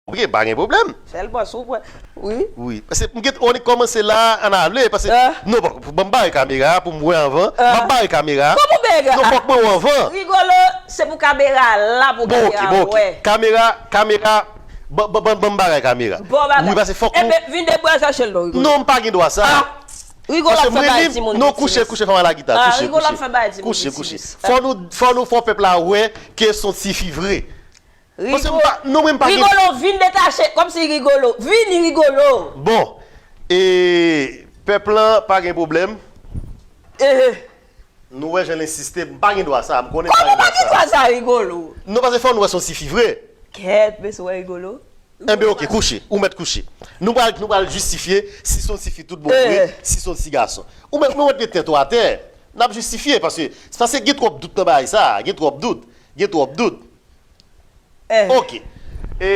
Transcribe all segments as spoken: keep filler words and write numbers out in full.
Oke, pa gen pwoblèm. Sèlman si w pran. Wi. Wi. Paske m gen, on kòmanse la, ann ale. Paske, non, bon, ban m bare kamera pou m wè anvan. M ap bare kamera. Kòman w bare? Non, fòk mwen wè anvan. Rigolo, se pou kamera la pou kamera wè. Bon, oke, bon, oke. Kamera, kamera, ban, ban, ban, ban m bare kamera. Bon bagay. Wi, paske fòk nou. Enben, vin debwè chache l non, Rigolo. Non, m pa gen dwa sa. Ah! Rigolo ap fè bagay timoun. Non, kouche, kouche, fè m al la gita. Ah, Rigolo ap fè bagay timoun. Kouche, kouche. Fò nou, fò nou fè pèp la wè ke se yon tifi vre. Paske m pa, non, mwen m pa gen. Rigolo, vin detache, kòmsi Rigolo. Vini, Rigolo. Bon, e, pèp lan pa gen pwoblèm. Ehe. Nou wè jan l ensiste, m pa gen dwa sa, m konnen m pa gen dwa sa. Ou pa gen dwa sa, Rigolo. Non, paske fò nou wè se yon tifi vre. Kèt, mesye, ou wè Rigolo. Enben, oke, kouche, ou mèt kouche. Nou pral, nou pral jistifye si se yon tifi tout bon vre, si se yon ti gason. Ou mèt, ou mèt met tèt ou atè. N ap jistifye, paske, paske gen twòp dout nan bagay sa, gen twòp dout, gen twòp dout. Eh. Ok. E,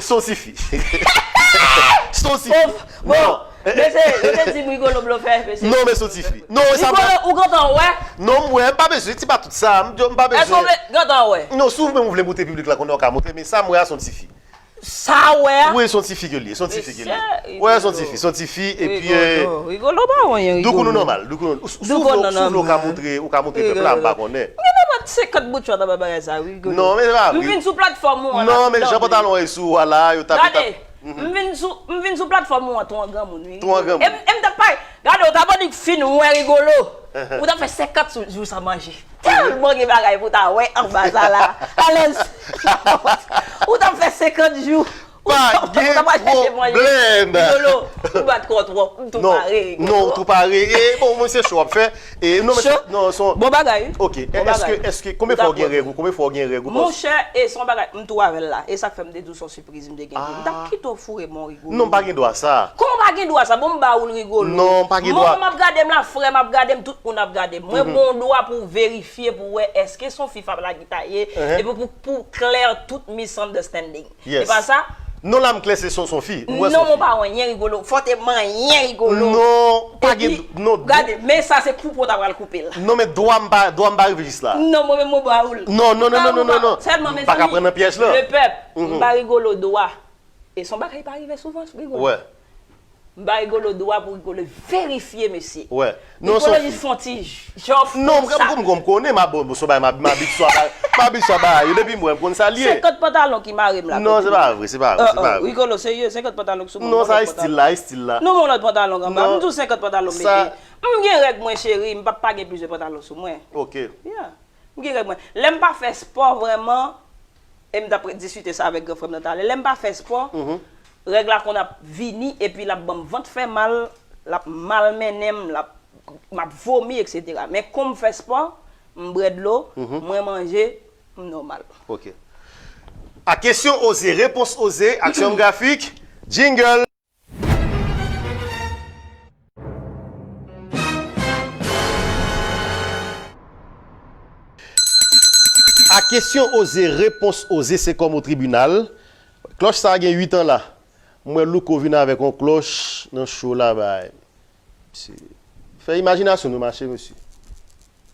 se yon tifi. Se yon tifi. Bon, bon. Mesye, yo te di m Rigolo blofè, mesye. Non, men se yon tifi. Non, e sa. Rigolo, ou gentan wè? Non, m wè, m pa bezwen, ti pa tout sa, m, m pa bezwen. Èske w vle, gentan wè? Non, si w menm ou vle montre piblik la konnen w ka montre, men sa m wè a se yon tifi. Sa w wè a? Wi, se yon tifi ke l ye, se yon tifi ke l ye. Wi, se yon tifi, se yon tifi, epi, e, Rigolo pa wè anyen, Rigolo. Doukoun ou nòmal, doukoun ou, si w vle, si w vle, ou ka montre, ou ka montre pèp la, m pa konnen. M gen nenpòt senkant bout chwa nan bagay sa, Rigolo. Non, men se pa vre. M vin sou platfòm ou an la. Non, men jan pantalon an ye sou ou a la, yo t ap, yo t ap. Gade, m vin sou, m vin sou platfòm ou an tou an granmoun, wi. Tou an granmoun. E m, e m t ap pale. Gade, w t ap annik fin wè Rigolo. Ou t ap fè senkant jou san manje. Tèlman gen bagay pou w ta wè anba sa la. Alèz. Ou t ap fè senkant jou. Ou t ap, ou t ap al chèche manje. Rigolo, ou bat kò w twòp. M tou pare, Rigolo. Non, ou tou pare. E, bon, mwen se cho w ap fè. E, non, men, non, se yon. Bon bagay, wi. Ok. Èske, èske, konbyen fwa w gen règ ou? Konbyen fwa w gen règ ou? Monchè, e se yon bagay, m tou avè l la. E sa k fè m te di w se yon sipriz m te gen pou ou. M t ap kite w foure men w, Rigolo. Non, m pa gen dwa sa. Kòman w pa gen dwa sa? Bon, m ba ou l, Rigolo. Non, m pa gen dwa. Manman m ap gade m la, frè m ap gade m, tout moun ap gade m. Mwen gen yon dwa pou verifye, pou wè èske se yon fi Fab Lagita ye, epi pou, pou clear tout misunderstanding. E pa sa? Non, la m klè, se son, son fi. M wè son fi. Non, mwen pa wè anyen, Rigolo. Fò te manyen, Rigolo. Non, pa gen, non. Gade, men sa se koupe w ta pral koupe l. Non, men dwa m pa, dwa m pa rive jis la. Non, mwen menm mwen ba ou l. Non, non, non, non, non, non. Sèlman, mezanmi, m pa ka pran nan pyèj lan. Le pèp, m ba Rigolo dwa. E se yon bagay ki pa rive souvan, Rigolo. Wè. M ba Rigolo dwa pou Rigolo verifye, mesye. Wè. Non, Rigolo jis fè yon ti jan konsa. Non, m, m, m, m konnen, m ap, bon, se yon bagay, m, m abitye a bagay, m abitye a bagay yo, depi m wè, m konn sa l ye. Senkant pantalon ki mare m la. Non, se pa vre, se pa vre, se pa vre. Rigolo, serye, senkant pantalon ki sou mwen. Non, sa e stil la, e stil la. Non, men yon lòt pantalon anba. M di w senkant pantalon m mete. M gen règ mwen, cheri, m p ap pa gen plizyè pantalon sou mwen. Ok. Yeah. M gen règ mwen. Lè m pa fè spò vrèman, e m t ap diskite sa avèk gran frè m nan talè. Lè m pa fè spò, règ la konn ap vini epi l ap ban m vant fè mal, l ap malmennen m, l ap, m ap vomi, etsetera. Men kon m fè spò, m bwè dlo, mwen manje, m nòmal. Ok. A kesyon oze, repons oze, aksyon grafik, jingle. A kesyon oze, repons oze, se kòm o tribinal. Klòch sa a gen uit an la. M wè Louko vin avèk yon klòch nan cho la bay. Mesye, fè imajinasyon nou mache, mesye.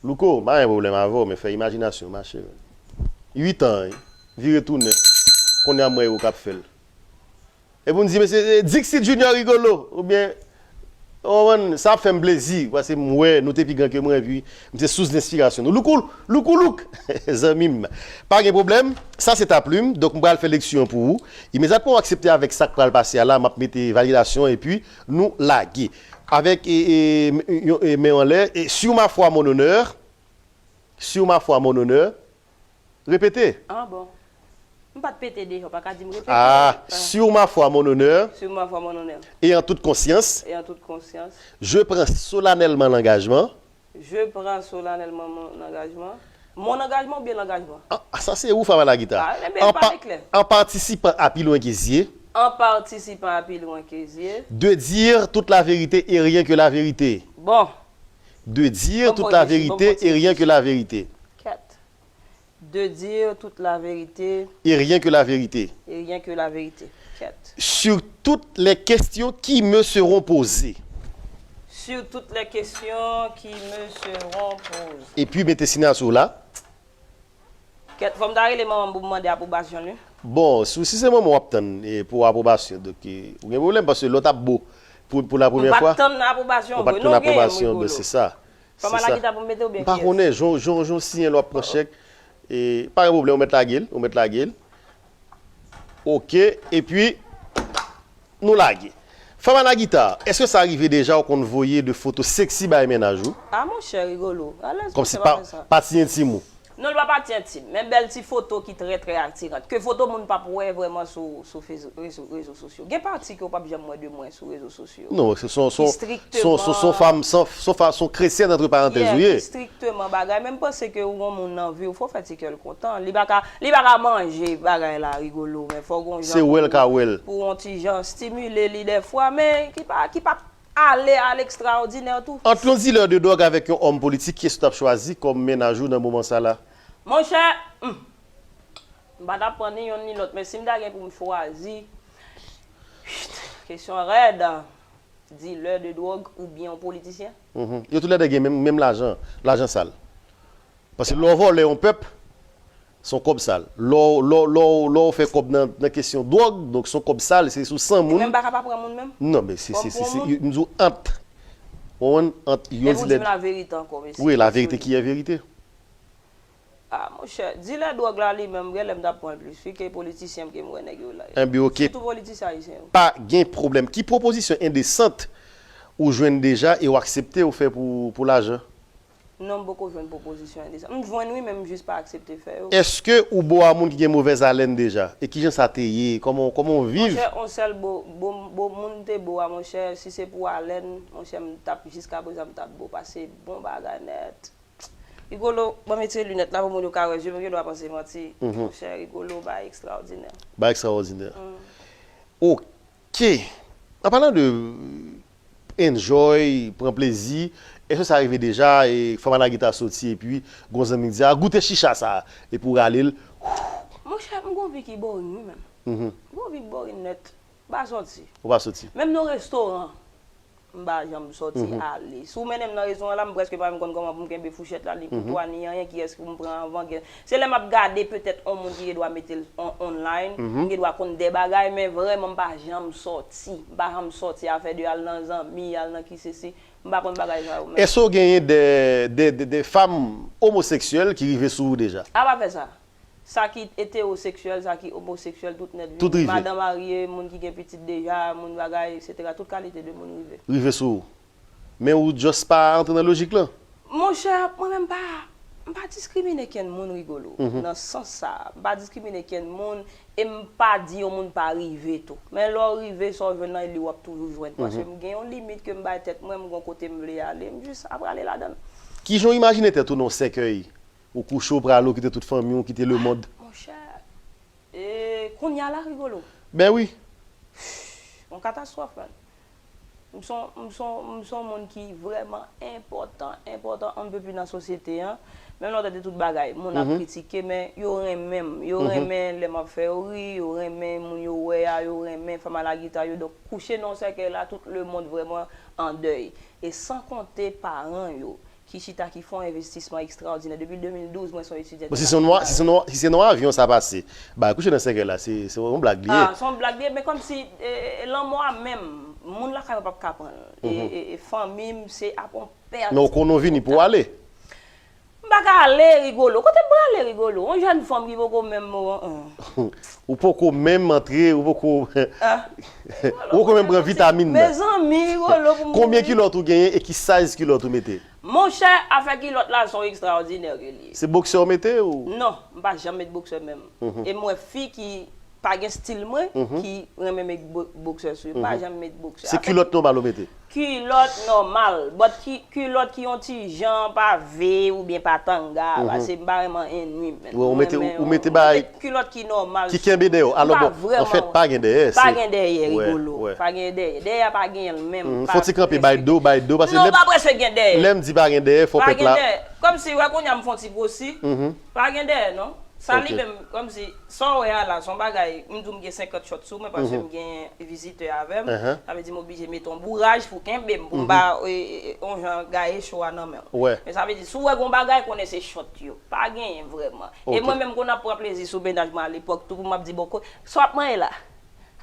Louko, m pa gen pwoblèm avè w, men fè imajinasyon w mache, men. Uit an, wi. Vire tounen. Kounye a m wè yo k ap fè l. Epi w di, mesye, e, Dixit Junior Rigolo, oubyen, w konprann, sa ap fè m plezi, paske m wè nou te pi gran ke mwen, epi m se sous lenspirasyon nou. Louko, Louko Louk, zanmi m. Pa gen pwoblèm, sa se ta plim, donk m pral fè leksi an pou ou. Imedyatman w aksepte avèk sa k pral pase a la, m ap mete validasyon, epi nou lage. Avèk, e, e, e, men w anlè, e, sur ma foi, mon honneur, sur ma foi, mon honneur, repete. Ah bon. M pa t pete deja, w pa ka di m repete. Ah, sur ma foi, mon honneur. Sur ma foi, mon honneur. Et en toute conscience. Et en toute conscience. Je prends solennellement l'engagement. Je prends solennellement mon engagement. Mon engagement oubyen l'engagement? Ah, sa se ou, Fab Lagita. Ah, enben, pale klè. En participant à Pi Lwen Ke Zye. En participant à Pi Lwen Ke Zye. De dire toute la vérité et rien que la vérité. Bon. De dire toute la vérité et rien que la vérité. Kèt. De dire toute la vérité. Et rien que la vérité. Et rien que la vérité. Kèt. Sur toutes les questions qui me seront posées. Sur toutes les questions qui me seront posées. Epi mete siyati w la. Kèt, fò m ta rele manman m pou m mande apwobasyon l, wi. Bon, si, si se manman w ap tann e pou apwobasyon, donk e, ou gen pwoblèm paske lòt ap bo pou, pou la premyè fwa. M pa t tann apwobasyon. Ou pa t tann apwobasyon, ben se sa. Fè malagita pou m mete oubyen kiyès? M pa konnen, jan w siyen lè w ap pran chèk. E, pa gen pwoblèm, ou mèt lage l, ou mèt lage l. Ok, epi, nou lage. Fè malagita, èske sa rive deja ou konn voye de foto seksi bay mennaj ou? A monchè, Rigolo, alèz. Kòmsi pa, pati entim ou? Non, li pa pati entim, men bèl ti foto ki trè, trè atiran. Ke foto moun p ap wè vrèman sou, sou rezo, rezo sosyo. Gen pati ke w p ap janm wè de mwen sou rezo sosyo. Non, se son, son, son, son, son fanm, son, son fa-, son kretyèn, antre parantèz, ou ye. Ki strikteman bagay, men m panse ke ou gon moun nan vi w, fò w fè ti kè l kontan. Li pa ka, li pa ka manje bagay la, Rigolo, men fò w gon jan pou, pou yon ti jan stimile li dèfwa, men ki pa, ki pa ale a lekstraòdinè tou. Ant yon dilè de dwòg avèk yon òm politik, kiyès ou t ap chwazi kòm mennaj ou nan moman sa la? Monchè, hmm, m pa t ap pran ni yonn ni lòt, men si m ta gen pou m chwazi, kesyon rèd, dilè de dwòg oubyen yon politisyen? Mhm. Yo toulède gen menm, menm lajan, lajan sal. Paske lè w vòlè yon pèp, se yon kòb sal. Lè w, lè w, lè w, lè w fè kòb nan, nan kesyon dwòg, donk se yon kòb sal, se sou san moun. E menm pa ka pa pran moun menm? Non, men se, se, se, se, m di w ant, ou konprann, ant yon dilè. Epi w di m laverite ankò, mesye. Wi, laverite ki est vérité. A, monchè, dilè dwòg la li menm, genlè m t ap pran l plis wi ke politisyen m ke m wè nèg yo la. Enben, ok. Sitou politisyen ayisyen yo. Pa gen pwoblèm. Ki pwopozisyon endesant ou jwenn deja e w aksepte ou fè pou, pou lajan? Non, m poko jwenn pwopozisyon endesan. M jwenn wi, men m jis pa aksepte fè yo. Èske ou bo a moun ki gen movèz alèn deja? E kijan sa te ye? Kòman, kòman w viv? Monchè, on sèl bo, bo, bo moun m te bo a, monchè, si se pou alèn, monchè, m t ap, jiskaprezan, m t ap bo pase bon bagay nèt. Rigolo, ban m retire linèt la pou moun yo ka wè je m, yo dwa panse manti. Mhm. Monchè, Rigolo, bagay ekstraòdinè. Bagay ekstraòdinè. Mm. Ok. An palan de enjoy, pran plezi, èske sa rive deja e fè malagita soti epi gon zanmi di, "A, goute chicha sa," epi w rale l? Monchè, m gon vi ki boring wi menm. Mhm. M gon vi ki boring nèt. M pa soti. Ou pa soti? Menm nan restoran, m pa janm soti ale. Si w mennen m nan restoran la, m prèske pa menm konn kòman pou m kenbe fouchèt la, ni koutwa, ni anyen, kiyès pou m pran anvan. Se lè m ap gade petèt on moun ki gen dwa mete l on, online, m gen dwa konn de bagay, men vrèman m pa janm soti. M pa janm soti afè de al nan zanmi, al nan ki sesi. M pa konn bagay sa yo menm. Èske w genyen de, de, de, de fanm omoseksyèl ki rive sou ou deja? A pa fè sa. Sa ki etewoseksyèl, sa ki omoseksyèl, tout nèt vini. Tout rive. Madan marye, moun ki gen pitit deja, moun bagay, etsetera. Tout kalite de moun rive. Rive sou ou. Men ou just pa antre nan lojik lan. Monchè, mwen menm pa, m pa diskrimine kenn moun, Rigolo. Mhm. Nan sans sa, m pa diskrimine kenn moun, e m pa di yon moun pa rive tou. Men lè w rive, sa w jwenn nan, li w ap toujou jwenn. Paske m gen yon limit ke m bay tèt mwen, m gon kote m vle ale, m jis ap prale ladan l. Kijan w imajine tèt ou nan yon sèkèy? Ou kouche, ou prale, ou kite tout fanmi w, ou kite lemonn. Monchè, e, kounye a la, Rigolo. Ben wi. Yon katastwòf, man. M se yon, m se yon, m se yon moun ki vrèman enpòtan, enpòtan, on ne peut plus nan sosyete an. Menm lè w tande tout bagay, moun ap kritike, men yo renmen m. Yo renmen lè m ap fè yo ri, yo renmen moun yo wè a, yo renmen fè malagita yo. Donk, kouche nan yon sèkèy la, tout lemonn vrèman an dèy. E san konte paran yo, ki chita, ki fè yon envestisman ekstraòdinè. Depi de mil douz, mwen se yon etidyan. Bon, si se nan, si se nan, si se nan avyon sa pase, ba, kouche nan sèkèy la, se, se yon blag li ye. A, se yon blag li ye, men kòmsi, e, e, lanmò a menm, moun lakay mwen p ap ka pran l. E, e, e fanmi m, se ap yon pèt. Men ou konnen w vini pou w ale. M pa ka ale, Rigolo. Kote m prale, Rigolo? Yon jèn fanm ki poko menm, ou poko menm antre, ou poko, ou poko menm pran vitamin nan. Mezanmi, Rigolo, pou m mouri. Konbyen kilòt ou genyen e ki size kilòt ou mete? Monchè, afè kilòt la, se yon ekstraòdinè ke li ye. Se boksè w mete ou? Non, m pa janm met boksè menm. Mhm. E m wè fi ki pa gen stil mwen, ki renmen met bo-, boksè sou yo. M pa janm met boksè. Se kilòt nòmal ou mete? Kilòt nòmal. But ki, kilòt ki yon ti jan pave oubyen pa tanga, paske m pa renmen anyen nwi m, men. Ou mete, ou mete bay kilòt ki nòmal. Ki kenbe dèyè w. Alò, bon, anfèt, pa gen dèyè. Pa gen dèyè, Rigolo. Pa gen dèyè. Dèyè a pa genyen l menm. Fò ti kanpe bay do, bay do, paske non, pa prèske gen dèyè. Lè m di pa gen dèyè, fò pèp la. Pa gen dèyè. Kòmsi, wè, kounye a m fè yon ti gwosi. Pa gen dèyè, non. Sa li menm, kòmsi, sa w wè a la, se yon bagay, m di w m gen senkant shot sou mwen, paske m gen vizitè avè m. Sa vle di m oblije mete yon bouraj pou kenbe m, pou m pa, e, e, e, yon jan gaye show a nan men w. Men sa vle di, si w wè gon bagay, konnen se shot yo. Pa genyen vrèman. E mwen menm, kon ap pran plezi sou mennaj mwen alepòk, tou pou m ap di, bon, ko-, sa w ap manyen la?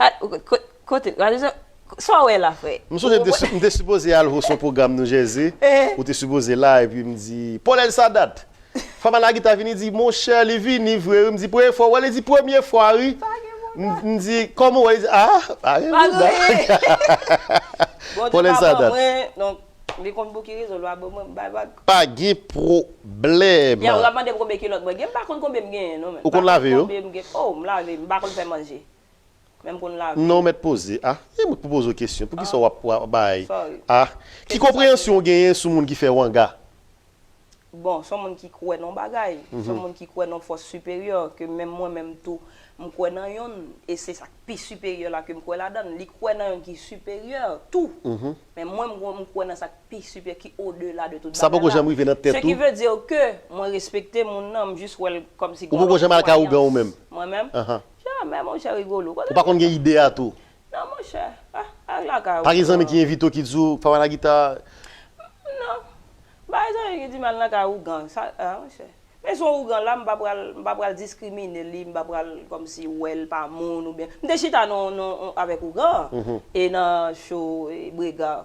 Ha, ko-, ko-, kote, gade sa, sa w wè la, frè? M sonje m te si-, m te sipoze al host yon pwogram New Jersey. Ou te sipoze la, epi m di, Paulel Sadat! Fanm a la gita vini di, monchè, li vini vre, wi. M di, premye fwa w wè l? Li di, premye fwa, wi. M, m di, kòman w wè? Li di, ah, pa gen bouda. Paulel Sadat. Mwen, donk, li konn pou ki rezon l pa ban mwen, m bay vag. Pa gen pwoblèm. Ya, w ap mande m konbyen kilòt mwen gen, m pa konn konbyen m genyen, non, men. Ou konn lave yo? Oh, m lave, m pa konn fè manje. Men m konn lave. Non, mèt poze. Ah, e mwen k pou poze w kesyon. Poukisa w ap, w ap bay? Ah, ki konpreyansyon w genyen sou moun ki fè wanga? Bon, se yon moun ki kwè nan yon bagay. Se yon moun ki kwè nan yon fòs siperyè, ke menm mwen menm tou, m kwè nan yonn, e se sa k pi siperyè la ke m kwè ladan l. Li kwè nan yonn ki siperyè tou. Men mwen, m, m kwè nan sa k pi siperyè, ki odela de tout bagay la. Sa poko janm rive nan tèt ou? Ce qui veut dire que mwen respekte moun nan, m jis wè l kòmsi gon lòt kwayans. Ou poko janm al ka ougan ou menm? Mwen menm? Jamè, monchè, Rigolo. Ou pa konn gen ide a tou? Non, monchè. Ah, al lakay ou. Pa gen zanmi ki envite w ki di w, Papa Nagita? Non. M pa gen zanmi ki di m al nan kay ougan. Sa, ah, monchè. Men se yon ougan la, m pa pral, m pa pral diskrimine li, m pa pral kòmsi wè l pa moun oubyen. M te chita nan, nan, avèk ougan an, e nan show, e, Brega.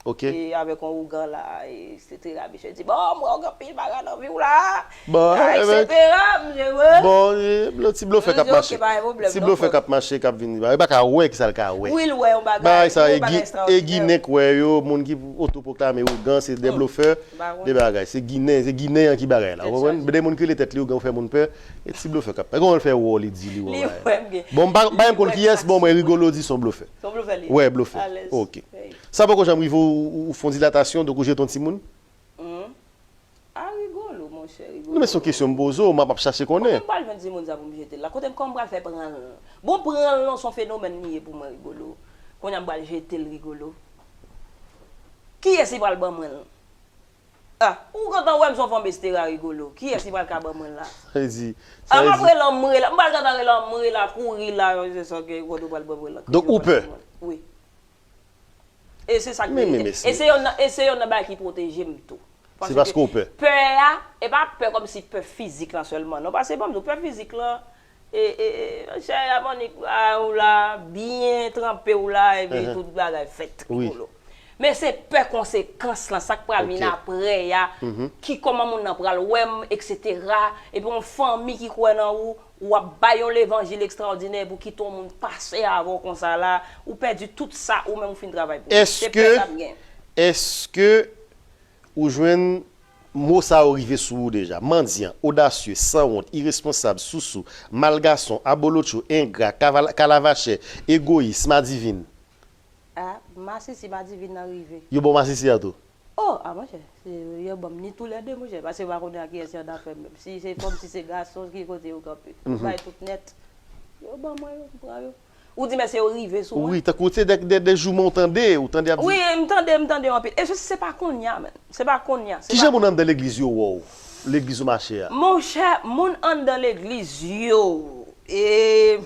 Ok. E avèk yon ougan la, e etsetera. Misye di, bon, m wè w gen anpil bagay nan vi w la. Bon, ah, etsetera, m di, wi. Bon, e, blo-, ti blofè k ap mache. Ti blofè k ap mache, k ap vini. Li pa ka wè kisa l ka wè. Wi, l wè yon bagay, yon bagay ekstraòdinè. Bagay sa, e Gi-, e Ginen k wè yo, moun ki otopwoklame ougan, se de blofè, de bagay. Se Ginen, se Ginen an ki bagay la. Ou konprann? De moun ki rele tèt li ougan, ou fè moun pè. E ti blofè k ap. E kòman l fè wè w, li di li wè w? Bon, m pa, m pa menm konn kiyès, bon, mwen Rigolo di se yon blofè. Se yon blofè li ye? Wè, blofè. Ok. Sa poko janm rive w, ou, ou fè yon dilatasyon, donk ou jete yon timoun? Hmm. Ah, Rigolo, monchè, Rigolo. Non, men se yon kesyon m poze w, m ap, ap chache konnen. Kote m pral jwenn timoun sa pou m jete l la? Kote m, kòman m pral fè pran l? Bon, pran l non, se yon fenomèn li ye pou mwen, Rigolo. Kounye a m pral jete l, Rigolo. Kiyès ki pral ban mwen l? Ah, ou gentan wè m se yon fanm estera, Rigolo. Kiyès ki pral ka ban mwen l la? Sa vle di, sa vle di. Ah, m ap rele anmwe la. M pral gentan rele anmwe la, kouri la, se sa ke Rigolo pral ban mwen l la. Donk ou pè? Wi. E se sa k verite. E se yonn nan, e se yonn nan bagay ki pwoteje m tou. Se paske w pè. Pè a, e pa pè kòmsi pè fizik lan sèlman. Non, paske ban m di w, pè fizik lan, e, e, e, chè a, mannik a ou la, byen tranpe w la, epi tout bagay fèt, Rigolo. Men se pè konsekans lan, sa k pral vin apre a, ki kòman moun nan pral wè m, etsetera. Epi yon fanmi ki kwè nan ou, w ap bay yon levanjil ekstraòdinè pou kite yon moun pase avè w konsa la, ou pèdi tout sa ou menm ou fin travay pou li. Se pè sa m gen. Èske, èske ou jwenn mo sa yo rive sou ou deja? Mandyan, odasye, sanwont, iresponsab, sousou, mal gason, abolotcho, engra, kavala-, kalavachè, egoyis, madivin. Ah, masisi, madivin nan rive. Yo ba w masisi a tou? Oh, ah, monchè, se, yo ban m ni toulède, monchè, paske yo pa konnen ak kiyès yo annafè menm. Si se fanm, si se gason, ki kote yo kanpe? Yo bay tout nèt. Yo ban mwen yo, m pran yo. Ou di, men se yo rive sou mwen. Wi, tankou se de, de, de jouman ou tande, ou tande ap di. Wi, m tande, m tande yo anpil. E se, se pa kounye a, menm. Se pa kounye a. Kijan moun anndan legliz yo wè w? Legliz ou mache a? Monchè, moun anndan legliz yo, e,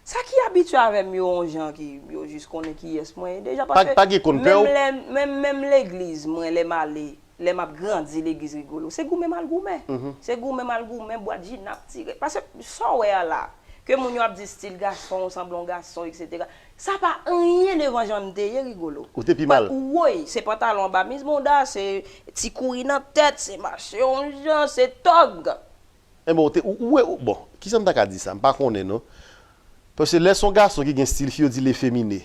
sa ki abitye avè m yo, yon jan ki yo jis konnen kiyès mwen ye deja, paske pa gen konn pè w? Menm lè, menm, menm legliz mwen, lè m ale, lè m ap grandi legliz Rigolo, se goumen m al goumen. Se goumen m al goumen, bwat ji n ap tire. Paske sa w wè a la, ke moun yo ap di stil gason, sanble yon gason, etsetera. Sa pa anyen devan jan m te ye, Rigolo. Ou te pi mal. Woy, se pantalon anba mizmonda, se ti kouri nan tèt, se mache yon jan, se tòg. Enben, ou te, ou, ou, ou, bon, kijan m ta ka di sa? M pa konnen, non. Paske lè se yon gason ki gen stil, fi yo di l efemine.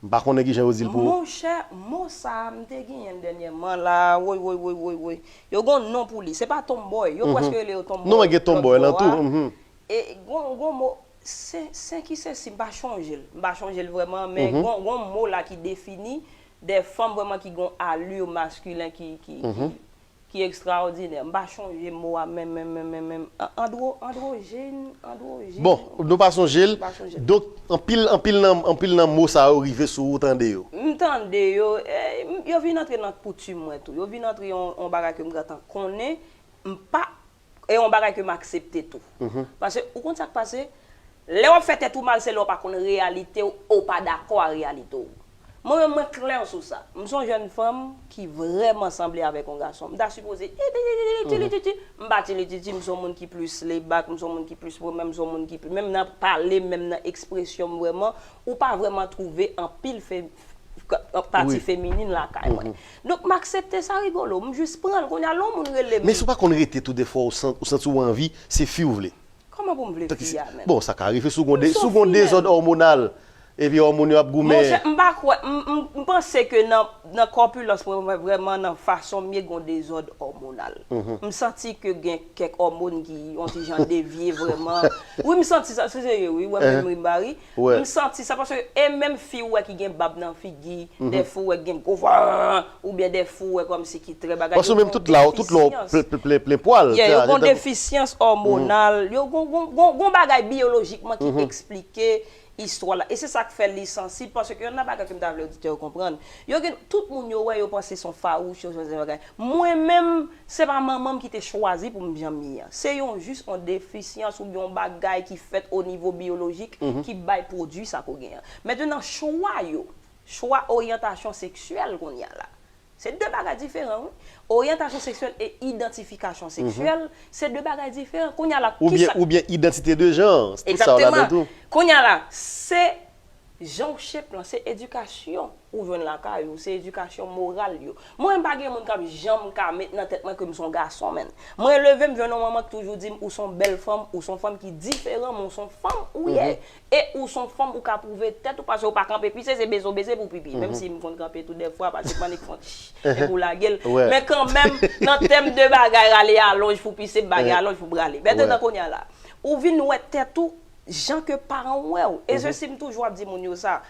M pa konnen kijan yo di l pou ou. Monchè, mo sa a, m te genyen l dènyèman la. Woy, woy, woy, woy, woy. Yo gen yon non pou li. Se pa tomboy. Yo prèske rele yo tomboy. Non, men gen tomboy lan tou. E gon, gon mo, sen, sen ki sensi, m pa chonje l. M pa chonje l vrèman, men gon, gon mo la ki defini de fanm vrèman ki gon alure masculin ki, ki, ki, ki ekstraòdinè. M pa chonje mo a menm, menm, menm, menm, menm. An-, andro-, andwojèn, andwojèn. Bon, nou pa sonje l. M pa sonje l. Donk, anpil, anpil nan, anpil nan mo sa yo rive sou ou, tande yo. M tande yo, e, m, yo vin antre nan koutim mwen tou. Yo vin antre yon, yon bagay ke m gentan konnen. M pa E yon bagay ke m aksepte tou. Paske, ou konn sa k pase? Lè w ap fè tèt ou mal, se lè w pa konn reyalite w, ou pa dakò a reyalite w. Mwen menm, mwen klè sou sa. M se yon jèn fanm ki vrèman sanble avèk yon gason. M ta sipoze ti, ti, ti, ti, ti, ti, ti, ti. M pa ti, ti, ti, ti, m se yon moun ki plis laid back, m se yon moun ki plis pran, m se yon moun ki plis, menm nan pale m, menm nan ekspresyon m vrèman, ou pa vrèman twouve anpil fe, pati feminin lakay mwen. Donk, m aksepte sa, Rigolo. M jis pran l. Kounye a, lè yon moun rele m. Men si w pa konn rete tou, defwa, ou san-, ou santi w anvi, se fi w vle. Kòman pou m vle fi a menm? Bon, sa ka rive si w gon de-, si w gon dezòd òmonal, epi òmòn yo ap goumen. Monchè, m pa kwè, m, m, m panse ke nan, nan kòpilans mwen, mwen vrèman nan fason m ye gon dezòd òmonal. M santi ke gen kèk òmòn ki yon ti jan devye vrèman. Wi, m santi sa, se serye, wi, wè menm ri m pa ri. M santi sa, paske e menm fi ou wè ki gen bab nan figi, dèfwa ou wè ki gen gwo vwa, oubyen dèfwa ou wè kòmsi ki trè bagay, paske ou menm tout la, tout la, plen, plen, plen pwal. Yeah, yo gon defisyans òmonal, yo gon, gon, gon, gon bagay biyolojikman ki eksplike istwa la. E se sa k fè li sansib, paske yon nan bagay ke m ta vle oditè yo konprann, yo gen, tout moun yo wè, yo panse se yon fawouch, yo chwazi bagay. Mwen menm, se pa manman m ki te chwazi pou m jan m ye a. Se yon, jis yon defisyans oubyen yon bagay ki fèt o nivo biyolojik ki bay pwodui sa ke w gen an. Mentnan, chwa yo, chwa oryantasyon seksyèl kounye a la, se de bagay diferan, wi. Oryantasyon seksyèl e idantifikasyon seksyèl, se de bagay diferan. Kounye a la, oubyen, kisa oubyen idantite de jan, tout sa yo ladan tou. Egzakteman. Kounye a la, se jan w shape lan, se edikasyon ou jwenn lakay ou, se edikasyon moral yo. Mwen, m pa gen moun k ap janm ka met nan tèt mwen ke m se yon gason, menn. Mwen leve, m jwenn yon manman ki toujou di m, ou se yon bèl fanm, ou se yon fanm ki diferan, men ou se yon fanm ou ye. E ou se yon fanm, ou ka pwouve tèt ou, paske ou pa kanpe pise, se beze w beze pou pipi. Menm si m konn kanpe tou dèfwa, paske m annik fè yon tch, epi w lage l. Men kanmenm, nan tèm de bagay, rale alonj pou pise, m pa gen alonj pou m rale. Mentnan, kounye a la, ou vin wè tèt ou jan ke paran w wè w. E se si m toujou ap di moun yo sa.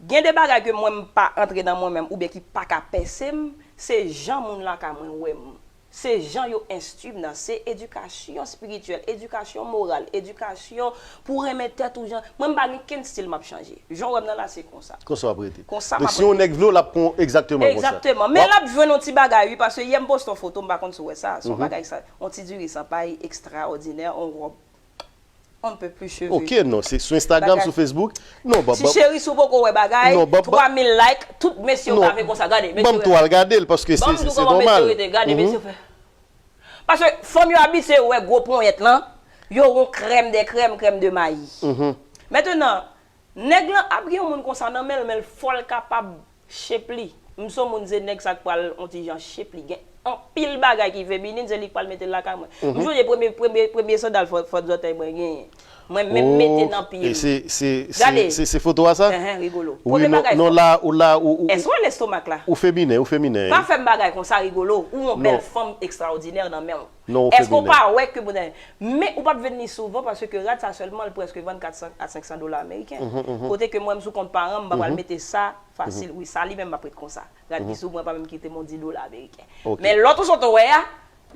Gen de bagay ke mwen m pa antre nan mwen menm, oubyen ki pa ka pèse m, se jan moun lakay mwen wè m. Se jan yo enstwi m nan, se edikasyon espirityèl, edikasyon moral, edikasyon pou renmen tèt ou jan. Mwen m pa gen kenn stil m ap chanje. Jan w wè m nan la, se konsa. Konsa w ap rete. Konsa m ap rete. Donk, si yon nèg vle w, l ap pran w egzakteman konsa. Egzakteman. Men l ap jwenn yon ti bagay, wi, paske yè m poste yon foto, m pa konn si w wè sa, se yon bagay sa, yon ti diri san pay ekstraòdinè, yon wòb. On ne peut plus cheve. Ok, non, se sou Instagram, sou Facebook. Non, ban, ti cheri, si w poko wè bagay, non, ban, ban, twa mil like, tout mesye yo kave konsa, gade, mesye yo fè. Ban m tou al gade l, paske se, se, se nòmal. Ban m di w kòman mesye yo rete, gade mesye yo fè. Paske fanm yo abitye wè gwo ponyèt lan, yo gon crème de crème, crème de mayi. Mentnan, nèg lan ap gen yon moun konsa nan men l, men l fò l kapab shape li. M se yon moun, se nèg sa k pral yon ti jan shape li. Gen anpil bagay ki feminin, se li k pral mete l lakay mwen. M sonje premye, premye, premye sandal fò, fòt zòtèy mwen genyen. Mwen menm mete nan pye m. E se, se, se, gade. Se, se foto a sa? Enhen, Rigolo. Wi, premye non, bagay non, fò. La, ou la, ou, ou, èske w wè lestomak la? Ou feminen, ou feminen, wi. Pa fè m bagay konsa, Rigolo. Ou yon bèl fanm ekstraòdinè nan men w. Non, ou feminen. Èske w pa wè ke moun nan, men ou p ap jwenn li souvan paske rad sa sèlman, l prèske vann kat san a senk san dola ameriken. Kote ke mwen, m sou kont paran m, m pa pral mete sa fasil. Wi, sa li menm m ap ret konsa. Rad ki sou mwen pa menm kite m yon di dola ameriken. Ok. Men lòt ou sot wè a,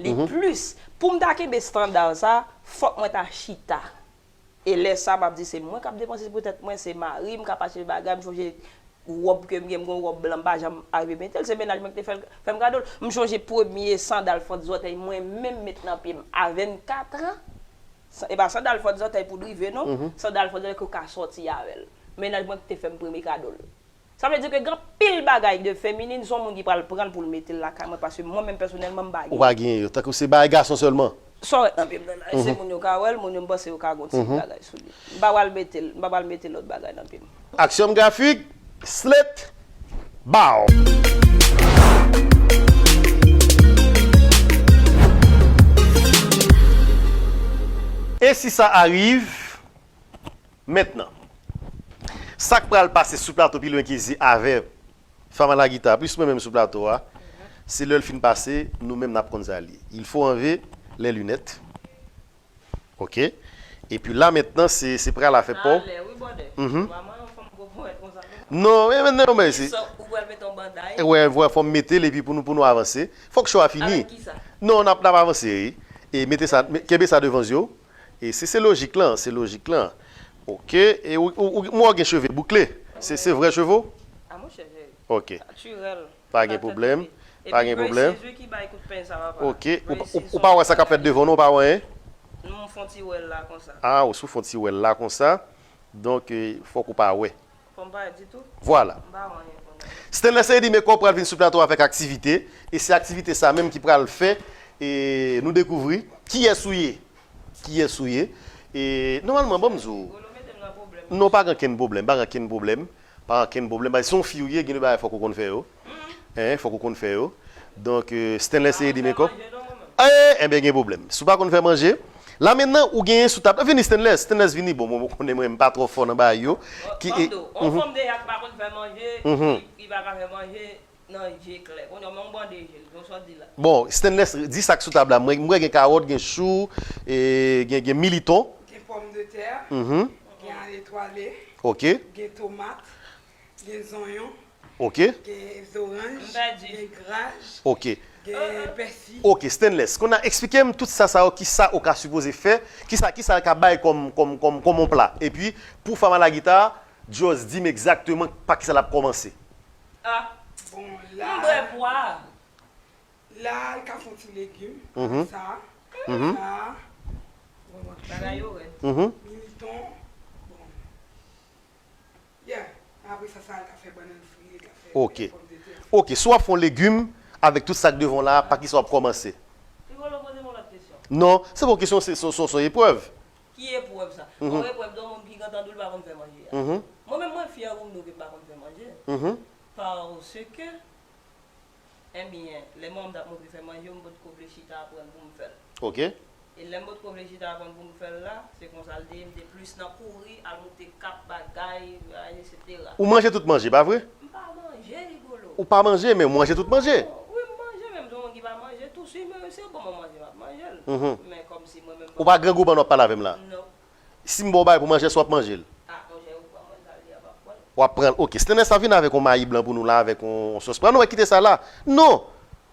li plis. Pou m ta kenbe estanda sa, fòk mwen ta chita. E lè sa, m ap di se mwen k ap depanse pou tèt mwen, se mari m k ap achte bagay, m sonje wòb ke m gen, m gen yon wòb blan, m pa janm arive mete l, se mennaj mwen ki te fè l, fè m kado l. M sonje premye sandal fòt zòtèy mwen menm met nan pye m a vennkat an. Sa, e pa sandal fòt zòtèy pou drive non, sandal fòt zòtèy ke w ka sòti avè l. Mennaj mwen ki te fè m premye kado l. Sa vle di ke gen anpil bagay de feminin, se yon moun ki pral pran l pou l mete l lakay mwen, paske mwen menm pèsonèlman m pa gen. Ou pa gen yo, tankou se bagay gason sèlman. Sa w wè nan pye m nan la, se moun yo ka wè l, moun yo m panse yo ka gon ti bagay sou li. M pa pral mete l, m pa pral mete lòt bagay nan pye m. Aksyon grafik, slet, bow. E si sa arive, mentnan, sa k pral pase sou plato pi lwen ke zye avè fanm a la gita, plis mwen menm sou plato a, se lè l fin pase, nou menm n ap konn sa l ye. Il faut enlever les lunettes. Ok. Epi la mentnan, se, se pral afè pa w. Alè, wi, bòdè. Mhm. Ou pa manyen yon fanm gwo ponyèt konsa, non? Non, men, men, non, men se. Ou pral mete yon banday? Wè, wè, fò m mete l epi pou nou, pou nou avanse. Fòk show a fini. Avèk kisa? Non, n ap, n ap avanse, wi. E mete sa, me-, kenbe sa devan zye w. E se, se lojik lan, se lojik lan. Ok. E ou, ou, ou, mwen wè w gen cheve boukle. Se, se vrè cheve w? A, monchè, se natirèl. Ok. Pa gen pwoblèm. Pa gen pwoblèm. Epi Gracie ki bay kout pen sa, papa. Ok. Ou pa wè sa k ap fèt devan w non, ou pa wè anyen? Non, m fè yon ti wè l la konsa. Ah, ou sou fè yon ti wè l la konsa. Donk, eh, fòk ou pa wè. Fò m pa wè ditou? Vwala. M pa wè anyen konsa. Stanley Seyedi Makeup pral vin sou plato avèk aktivite. E se aktivite sa menm ki pral fè, e nou dekouvri kiyès ou ye. Kiyès ou ye. E nòmalman, ban m di w. Golo mete m nan pwoblèm. Non, pa gen okenn pwoblèm, pa gen okenn pwoblèm. Pa gen okenn pwoblèm. Paske se yon fi ou ye, gen de bagay fòk ou konn fè yo. Hein, fòk ou konn fè yo. Donk, euh, Stanley Seyedi Makeup. Eh, enben, gen pwoblèm. Si w pa konn fè manje, la mentnan, ou genyen sou tab. Vini, Stanley. Stanley, vini. Bon, bon, ou konnen mwen, m pa twò fò nan bagay yo. Ki, ban m di w, yon fanm deja ki pa konn fè manje, li, li pa ka fè manje nan je klè. Kounye a, men yon bande je, yon sòt di la. Bon, Stanley, di sa k sou tab la. Mwen, mwen gen kawòt, gen chou, e gen, gen militon. Gen pòmdetè, gen al etwale, ok, gen tomat, gen zonyon, ok, gen zoranj, gen graj, ok, gen pèsi. Ok, Stanley, kounye a eksplike m tout sa, sa yo, ki sa ou ka sipoze fè, ki sa, ki sa l ka bay kòm, kòm, kòm, kòm yon pla. Epi, pou Fama Lagita, just di m egzakteman pa ki sa l ap kòmanse. Ah. Bon, la, m bwè pwa. La, l ka fè yon ti legim, mhm, sa, mhm, sa, bagay yo rèd. Mhm. Militon, bon. Yeah. Apre sa, sa, l ka fè bannann fri, l ka fè, ok, pòmdetè. Ok, si w ap fè yon legim avèk tout sa k devan w la, pa ki sa w ap kòmanse? Rigolo, poze m yon lòt kesyon. Non, se pa yon kesyon, se, se, se, se yon eprèv. Ki eprèv sa? Mhm. Yon eprèv de yon moun ki gentan di w li pa konn fè manje a. Mhm. Mwen menm, mwen fyè pou m di w ke m pa konn fè manje. Mhm. Paske Ebyen, lè manman m t ap montre fè manje, m potko vle chita aprann pou m fè l. Ok. E lè m potko vle chita aprann pou m fè l la, se konsa l te ye, m te plis nan kouri, al moute kap bagay, etsetera. Ou manje tout manje, pa vre? M pa manje, Rigolo. Ou pa manje, men ou manje tout manje. Non, wi, m manje, men m se yon moun ki pa manje tou. Si men se bon mwen manje, m ap manje l. Mhm. Men kòmsi mwen menm. Ou pa grangou pandan w ap pale avè m la? Non. Si m ba w bagay pou manje, èske w ap manje l? Ah, monchè, ou pran mwen sa, li a pa pran. W ap pran l. Ok, Stanley sa vin avèk yon mayi blan pou nou la, avèk yon, yon sòs. Pran nou wè kite sa la. Non!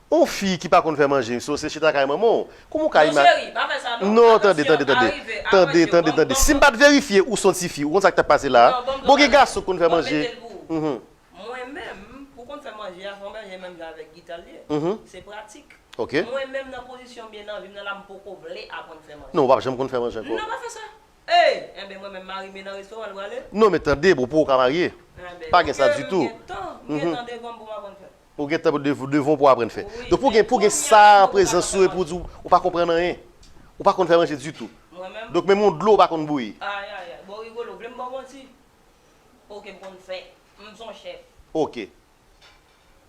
Yon fi ki pa konn fè manje, so se chita kay manman w. Kòman w ka imajine? Non, cheri, pa fè sa, non. Non, tande, tande, tande. Tande, tande, tande. Si m pa t verifye, ou se yon tifi, ou konn sa k t ap pase la. Non, bon, gen gason k konn fè manje. Mhm. Mwen menm, pou konn fè manje a, fò manje menm jan avèk Guita l ye. Mhm. Se pratik. Ok. Mwen menm nan pozisyon m ye nan vi m nan la, m poko vle aprann fè manje. Non, ou p ap janm konn fè manje ankò. Non, pa fè sa. Ey! Enben, mwen menm mari m nan restoran, l prale? Non, men tande, bon, pou ou ka marye. Enben, pa gen sa ditou. M gen tan, m gen tan devan m pou m aprann fè. Ou gen tan dev-, devan w pou w aprann fè. Wi, donk, pou gen, pou gen sa prezans ou epi w di w pa konprann anyen. Ou pa konn fè manje ditou. Mwen menm? Donk, menm yon dlo ou pa konn bouyi. Ay, ay, ay. Bon, Rigolo, vle m ba w manti? Ok, m konn fè. M se yon chèf. Ok.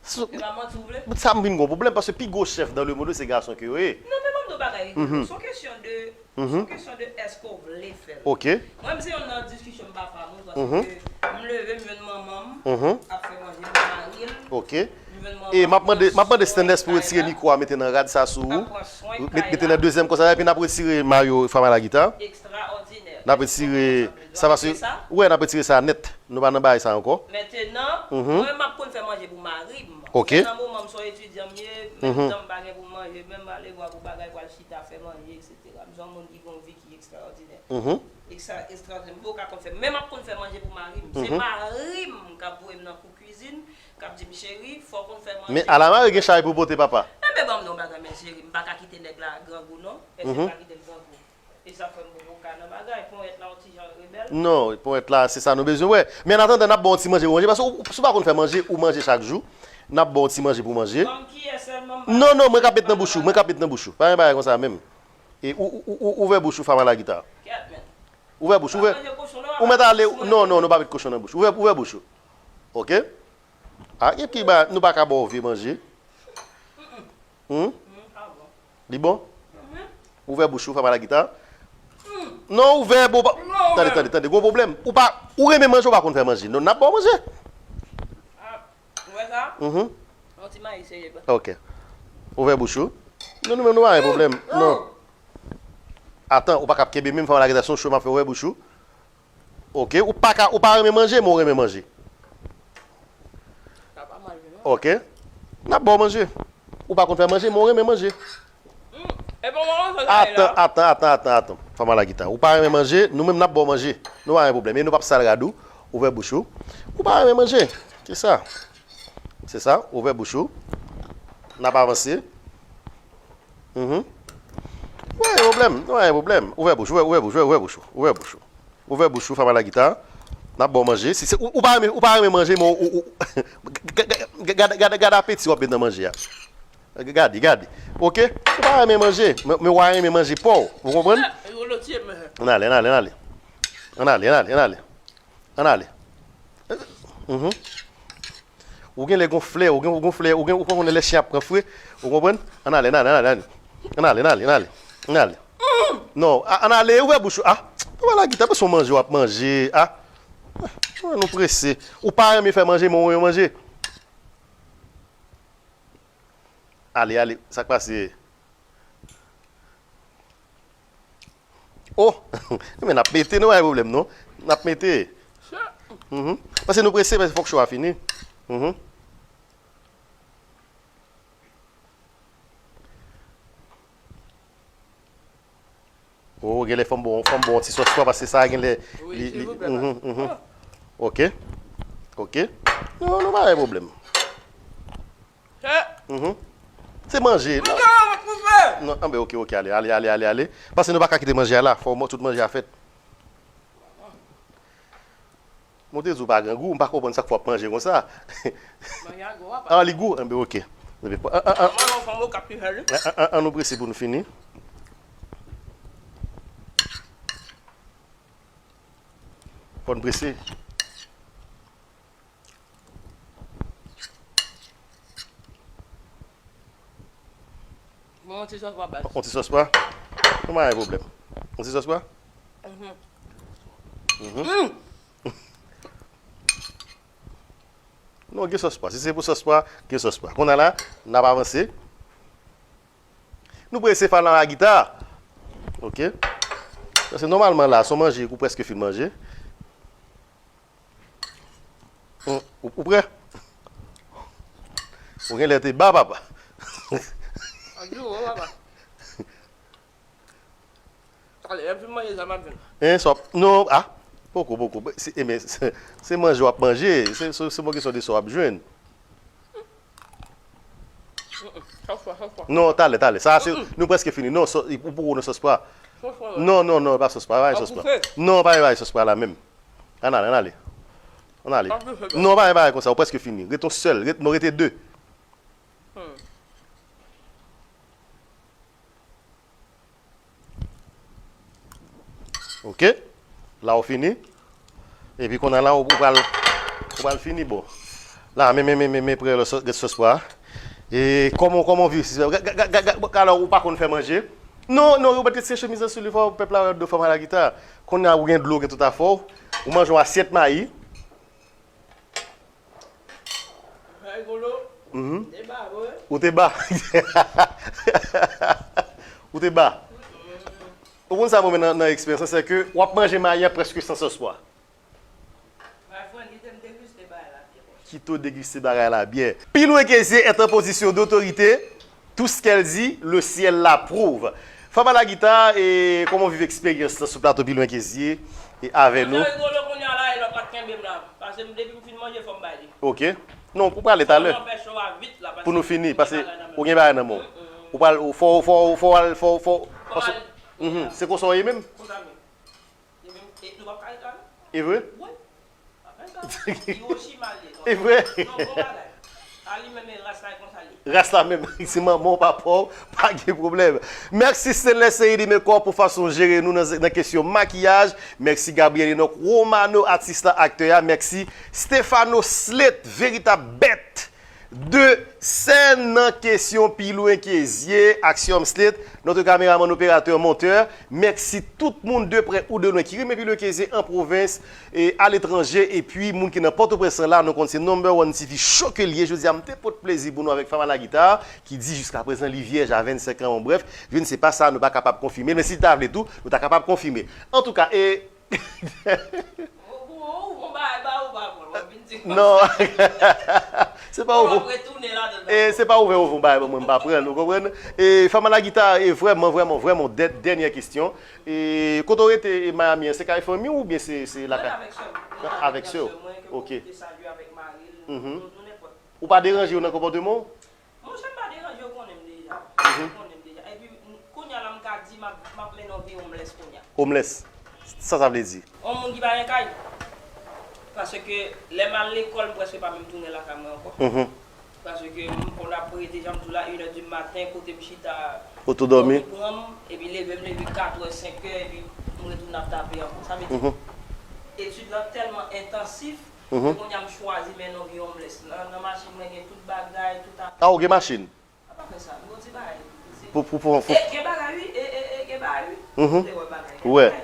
So, e pa manti w vle? Sa m vin gon pwoblèm, paske pi gwo chèf dans le monde se gason ke yo ye. Non, men ban m di w bagay, Rigolo. Mhm. Se yon kesyon de, se yon kesyon de èske w vle fè l. Ok. Mwen, m se youn nan diskisyon m pa fè moun, paske m leve, m jwenn manman m ap fè manje, m mari l. Ok. M jwenn manman m. E m ap mande, m ap mande Stanley pou retire mikwo a, mete nan rad sa sou ou. Met-, mete nan dezyèm konsa, epi n ap retire mayo Fama Lagita. Ekstraòdinè. N ap retire sa, paske, wè, n ap retire sa nèt. Nou pa nan bagay sa ankò. Mentenan, mwen, m ap konn fè manje pou mari m. Ok. Nan moman m se yon etidyan m ye, menm tan m pa gen pou m manje, menm alevwa pou bagay, pral chita, fè manje, etsetera. M se yon moun ki gen yon vi ki ekstraòdinè. Ekstra-, ekstraòdinè. M poko ka konn fè, men m ap konn fè manje pou mari m. Se mari m k ap voye m nan kou kwizin, k ap di m, "Cheri, fò w konn fè manje." Men alamari gen chay pou pote, papa. Enben, ban m di w yon bagay, men cheri, m pa ka kite nèg la grangou, non. Èske m ka kite l grangou? E sa fè m poko ka nan bagay. Ponyèt la yon ti jan rebèl. Non, ponyèt la, se sa nou bezwen wè. Men an atandan, n ap ba w ti manje pou manje, paske ou, si w pa konn fè manje, ou manje chak jou. N ap ba w ti manje pou manje. Ban m kiyè sèlman, m pa... Non, non, mwen k ap met nan bouch ou, mwen k ap met nan bouch ou. Pa gen bagay konsa menm. E ou, ou, ou, ou, ouvè bouch ou, Fama Lagita. Kèt, men. Ouvè bouch, ouvè. Ou mèt ale, non, non, nou pa met kochon nan bouch. Ouvè, ouvè bouch ou. Ok? Ah, gen ki ba, nou pa ka ba w vye manje. Hmm? Li bon? Ouvè bouch ou, Fama Lagita. Non, ouvè, bon, pa, tande, tande, tande, gwo pwoblèm. Ou pa, ou renmen manje, ou pa konn fè manje. Non, n ap ba w manje. Ou wè sa? Mhm. Yon ti mayi serye, pa. Ok. Ouvè bouch ou. Non, nou menm, nou pa gen pwoblèm. Non. Atan, ou pa ka ap kenbe menm, Fama Lagita, se yon cho m ap fè, ouvè bouch ou. Ok, ou pa ka, ou pa renmen manje, men ou renmen manje. Sa pa mal vre non. Ok. N ap ba w manje. Ou pa konn fè manje, men ou renmen manje. Hmm, e pa manje sa la. Atan, atan, atan, atan, atan. Fama Lagita. Ou pa renmen manje, nou menm n ap ba w manje. Nou pa gen pwoblèm. E nou p ap sal rad ou. Ouvè bouch ou. Ou pa renmen manje. Se sa. Se sa, ouvè bouch ou. N ap avanse. Mhm. Pa gen pwoblèm, pa gen pwoblèm. Ouvè bouch, ouvè, ouvè bouch, ouvè, ouvè bouch ou, ouvè bouch ou. Ouvè bouch ou, Fanm a la gita. N ap ba w manje. Si se, ou, ou pa renmen, ou pa renmen manje, men ou, ou, ou, gade, gade, gade, gade apeti w ap met nan manje a. Gade, gade. Oke? Ou pa renmen manje, men, men w a renmen manje pa w. Ou konprann? Ann ale, ann ale, ann ale. Ann ale, ann ale, ann ale. Ann ale. Mhm. Ou gen lè gon flè, ou gen, ou gon flè, ou gen, ou pa konnen lè chen ap pran fre, ou konprann? Ann ale, ann ale, ann ale, ann ale. Ann ale, ann ale, ann ale. Ann ale. Non, a- ann ale, ouvè bouch ou. A, pa la gita, pa son manje w ap manje. A, nou prese. Ou pa renmen fè manje, men ou renmen manje. Ale, ale, sa k pase? Oh! Men n ap mete, nou pa gen pwoblèm, non. N ap mete. Mhm. Paske nou prese, paske fòk cho a fini. Mhm. Oh, genlè fò m ba w, fò m ba w yon ti sòs pwa, paske sa genlè, wi, li, li, silvouplè, mhm, mhm. Oke. Oke. Non, nou pa gen pwoblèm. Chè. Mhm. Se manje. Mwen gen yon vant pou fè. Non, anben, oke, oke, ale, ale, ale, ale, ale. Paske nou pa ka kite manje a la, fò tout manje a fèt. Mwen te di w pa grangou, m pa konprann sa k fè w ap manje konsa. Manje a gou, papa. Ah, li gou? Anben, oke. Anben, an, an, an, Mwen yon fanm okap ki fè li. An, an, an, an nou prese pou nou fini. Fò n prese. Bon, yon ti sòs pwa baz. Yon ti sòs pwa? Non, pa gen pwoblèm. Yon ti sòs pwa? Mhm. Mhm. Mm. Non, gen sòs pwa. Si se pou sòs pwa, gen sòs pwa. Kounye a la, n ap avanse. Nou prese, Fanm a la gita. Oke. Paske nòmalman la, se yon manje ou prèske fin manje. Hum, ou, ou prè? Ou genlè te ba, papa. Anjou, papa. Ale, lè m fin manje sa, m ap jwenn. Hein, sa w ap, non, ah, poko, poko. Se, eh, men, se, se manje w ap manje, se, se, se yon kesyon de sa w ap jwenn. Mm-mm. Sòs pwa, sòs pwa. Non, talè, talè. Sa, se, mm-mm, nou prèske fini. Non, sò-, ou poko nan sòs pwa. Sòs pwa, wi. Non, non, non, pa sòs pwa, pa sòs pwa. Ap boufè. Non, pa, pa sòs pwa la menm. Ann ale, ann ale. Ann ale. Ap boufè, non, pa, pa konsa, ou prèske fini. Ret yon sèl, ret, non, rete de. Hmm. Oke. La ou fini. Epi kounye a la ou, ou pral, ou pral fini bon. La, men, men, men, men, men, prè lòt sòs, rès sòs pwa. E kòman, kòman w viv sistèm? Ga, ga, ga, ga, ga, alò, ou pa konn fè manje? Non, non, Robert, retire chemiz lan sou li, fò pèp la wè do fanm a la gita. Kounye a ou gen dlo, gen tout afè w. Ou manje yon asyèt mayi. Rigolo. Mhm. Te ba, wi. Ou te ba. Ou te ba. Ou konn sa mwen nan, nan eksperyans lan, se ke w ap manje mayi an prèske san sòs pwa. Kite w degiste bagay la byen. Pilwen Kezye est en position d'autorité. Tout ce qu'elle dit, le ciel l'approuve. Fanm a la gita, e kòman w viv eksperyans lan sou plato Pilwen Kezye e avè nou? Mwen te rigolo kounye a la, e lòt pa t kenbe m la. Paske m, depi m fin manje, fò m bay li. Oke. Non, pou prale talè. Fò m fè cho a vit la, paske m gen bagay nan men m. Pou nou fini, paske ou gen bagay nan men w. Mm, mm. Ou pral, ou fò, fò, fò al, fò, fò, fò paske, al. Mhm, se konsa w ye menm? Konsa m ye. E menm, e nou p ap ka reklame. E vre? Wi. Hiroshima l ye, non. E vre? Non, bon bagay. A li menm, e ras la, e konsa l ye. Ras la menm, se manman w, papa w, pa gen pwoblèm. Mèsi Stanley Seyidi Mekò pou fason w jere nou nan, nan kesyon makiyaj. Mèsi Gabriel Enoch Romano, atis la, aktè a. Mèsi Stefano Slate, veritab bèt de sèn nan kesyon Pilwen Kezye, Axiom Slate, notre caméraman, opérateur, monteur. Mèsi tout moun de prè ou de lwen ki renmen Pilwen Kezye an pwovens e aletranje. Epi moun ki nan Pòtoprens lan la, nou konn se number one T V show ke l ye. Jodi a, m te pot plezi pou nou avèk Fanm a la gita, ki di jiskaprezan li vyèj a vennsenk an. Bon, brèf, je ne sais pas, sa nou pa kapab konfime, men si l ta vle tou, nou ta kapab konfime. Antouka, e Ou, ou, ou, ou, ba, ba, ou pa pran, w ap vin di konsa. Non. Se pa ou. W ap retounen ladan l ankò. E se pa ouvè ou bay ban mwen, m pa pran l, ou konprann? E Fanm a la gita, e vrèman, vrèman, vrèman, dè-, dènyè kesyon. E kote w rete, e Miami an, se kay fanmi w oubyen se, se lakay? Mwen avèk sè m. Avèk sè w? Avèk sè mwen, ke m oblije salye avèk mari l, nou, nou nenpòt. Ou pa deranje yo nan konpòteman w? Monchè, m pa deranje. M ap, m ap mennen yon vi homeless kounye a. Homeless? Sa sa vle di? Yon moun ki pa gen kay. Paske lè m al lekòl, m prèske pa menm tounen lakay mwen ankò. Mhm. Paske m konn ap rete, jan m di w la, inè di maten, kote m chita, Ou tou dòmi? Dòmi pran m, epi leve m leve katrè, senkè, epi m retounen ap tape ankò. Sa vle di, Mhm. etid lan tèlman entansif, Mhm. ke kounye a m chwazi mennen yon vi homeless. Nan, nan machin mwen gen tout bagay, tout a- Ah, ou gen machin? A pa fè sa, m gon ti bagay. Pou, pou, pou, pou E, gen bagay, wi, e, e, e, gen bagay, wi. Mhm. Ou te wè bagay, gen Wè. bagay.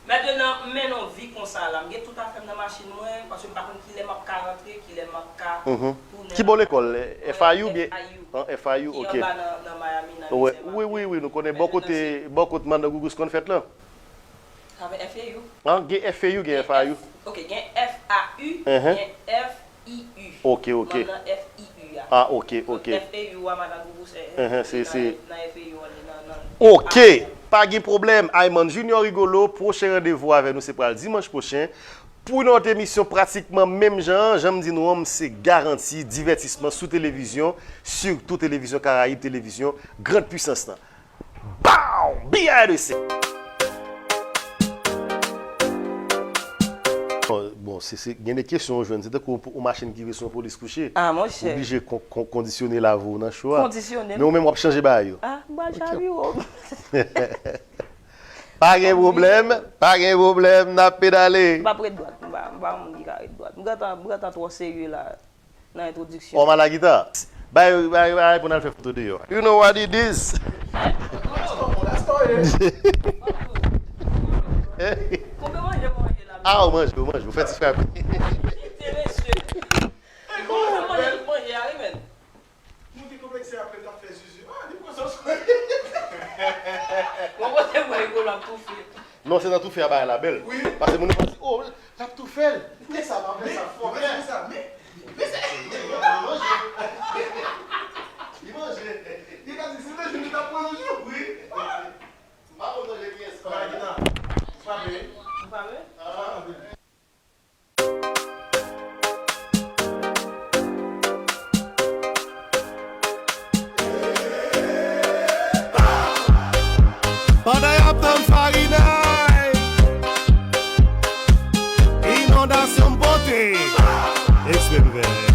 Mentnan, m mennen yon vi konsa la. M gen tout afè m nan machin mwen, paske m pa konn kilè m ap ka rantre, kilè m ap ka Mhm. tounen Ki bò lakay. lekòl? F I U byen? F I U. An F I U, Ki ok. anba nan, nan Miami, nan Wè, Louisiana. wi, wi, wi, nou konnen bò Mentnan, kote, se bò kote Mandan Gougous konn fèt lan. Sa fè F A U. An, gen F A U, gen F I U. F, ok, gen F A U, Mhm. gen F I U. Ok, ok. Mandan F I U a. Ah, ok, ok. F A U a, Mandan Gougous, eh, eh, Ehe, se, li se nan, nan F A U an, li nan, nan Ok, pa gen pwoblèm. Ayman Junior Rigolo, pwochen randevou avè nou se pral dimanch pwochen. Pou yon lòt emisyon pratikman menm jan an, jan m di nou an, m se garanti divètisman sou televizyon, sitou televizyon Karayib, televizyon Grande Puissance lan. Bow! B I D C! Bon, se, se, gen de kesyon ou jwenn. Se tankou yon, yon machin ki rive sou yon polis kouche. Ah, monchè. Ou oblije kon, kon, kondisyone lavi w nan cho a. Kondisyone. Men ou menm w ap chanje bagay yo. Ah, m pral Ok. chavire w. Pa gen pwoblèm, pa gen pwoblèm, n ap pedale. M p ap ret dwat, m pa, m pa yon moun ki ka ret dwat. M gentan, m gentan twò serye la nan entwodiksyon. Òm a la gita. Bay, bay, bay, pou n al fè foto deyò. You know what it is? Koupe manje, manje la. Ah, ou manje, ou manje, ou fè ti frape. Kite mesye. Koupe manje, tout manje a, wi, men. Moun ki konplekse apre l t ap fè zuzu. Ah, li pran sòs. Bon, kote mwen, Rigolo ap toufe. Non, se nan toufe a bagay la bèl. Wi. Paske moun yo panse, oh, l ap toufe l. Men sa, pa fè sa, fò fè sa. Men, men se. Li manje. Li manje. Li ka di, si manje, li t ap pran zuzu. Wi. M pa konn manje pyès. Bagay ki nan. Frape. Ou frape? Ah. Pandan y ap tann Farinay, inondasyon m pote. Eksprè Nouvèl.